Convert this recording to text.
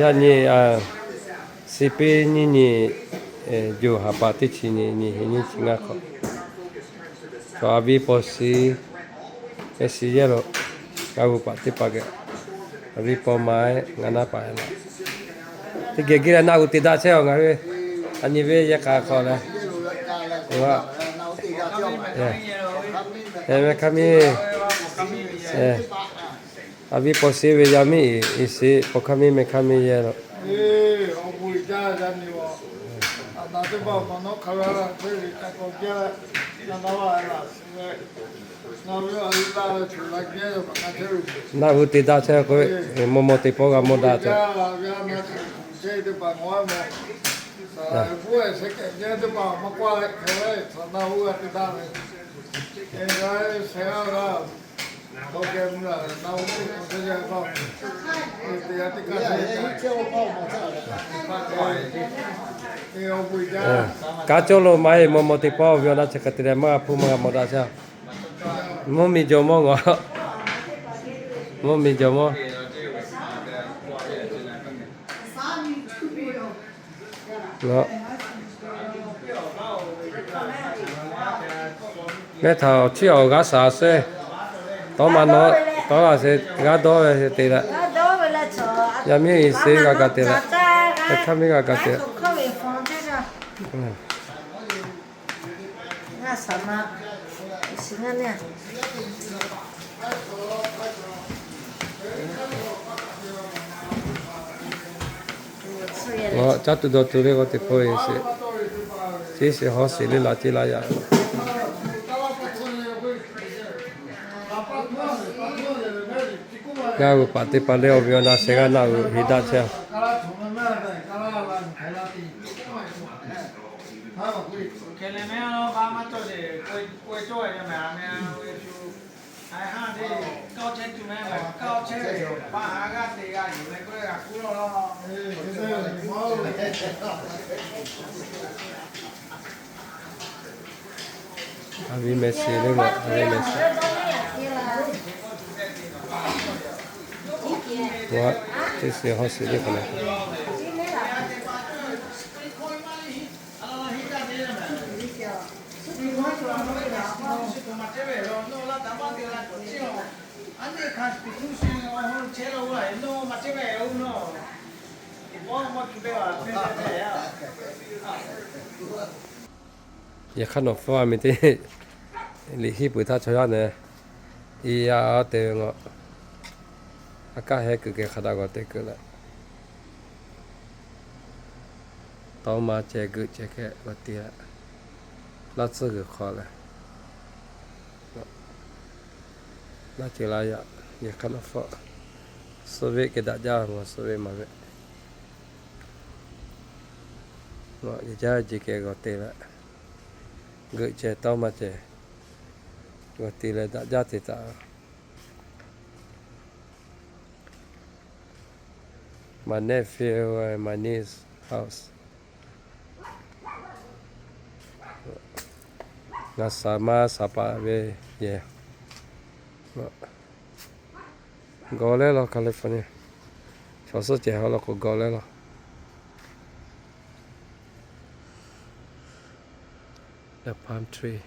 Yaꞈ nyi, siˍ piˇ nyiˇ nyi, juˬ haˍ paˍ teˇ chi nyi, nyi hiˍ nyiˇ chi ngaˇ hk'awꞈ, chaw a viˉ paw shiˍ, mehˆ shiˍ yehˇ lo, ngaˬ g'uˬ paˍ teˇ hpaˍ geh, a viˉ paw ma-eˬ ngaˬ naˉ paˍ-eˬ laˬ. Teˇ geh geh leh naˆ g'uˬ te daꞈ chehˇ-oˬ ngaˬ hui, a nyi ve yehˇ k'a hk'aw leh, mehˆ hk'aˇ miˇ, a viˉ paw shiˍ ve yaˇ miˇ iˍ shiˍ, paw hk'aˇ miˇ mehˆ hk'aˇ miˇ yehˇ lo. Naˆ g'uˬ te daꞈ chehˇ k'o, maw maw teˇ pawˆ g'a maw daꞈ chehˇ. Kanˉ cawˇ lo maˇ heˆ, maw maw teˇ pawˆ ve awˬ naˆ chi hk'e te leh maˇ g'a hpuˇ maˇ g'a maw daꞈ chehˇ. Mvuhˇ miˬ jawˬ mawˇ ngaˬ, mvuhˇ miˬ jawˬ mawˇ. Mehˆ htaꞈ awˬ chiˉ awˬ g'aˇ shaˍ sehˉ, tawˇ ma nawˉ tawˇ laˬ sheˍ g'aˇ dawˇ ve te leh, yaˇ miˇ iˍ shiˍ g'a gaˬ te leh, mehˆ hk'aˇ miˇ g'a gaˬ te leh. Caˇ tuˬ dawˬ tuˬ le k'o teˇ pawˆ sheˍ, teˇ sheˍ hawˉ sheˍ le laˬ ceˇ laˇ yaꞈ. Ngaˬ g'uˬ paˍ teˇ hpaˍ leh awˬ viˉ awˬ naˆ shehˍ g'aˇ naˆ g'uˬ heˍ daꞈ chehˇ. A viˉ mehˆ shiˍ le, a viˉ mehˆ shiˍ. Teˇ shiˍ hawˉ shiˍ le k'o le. Yehˬ hk'aˇ nawˬ hpfuhˇ a miˬ teˇ liꞈ hiˉ peuˬ htaˇ chaw yaˇ neh, i yaˇ te ve ngaˬ, a kaˇ heh kuiˬ keh hk'a daꞈ g'awˬ te kuiˬ leh, tawˇ ma ceh geuꞈ ceh hkeh g'awˬ te leh, laˇ tcuhˇ g'uiˬ hk'aw leh, laˇ ceuˬ laˇ yaꞈ, yehˬ hk'aˇ nawˬ hpfuhˇ, suhˆ veˆ keh daꞈ jaˇ, suhˆ veˆ maˍ ve, yehˬ jaˇ ji keh g'awˬ te leh, geuꞈ ceh tawˇ ma ceh g'awˬ te leh daꞈ jaˇ te taˍ. My nephew and my niece house. Ngaˬ saˍ ma saˍ paˍ ve yehˬ. Gawˬ leh law California. Chaw suhˉ ceh haw law k'o gawˬ leh law. The palm tree.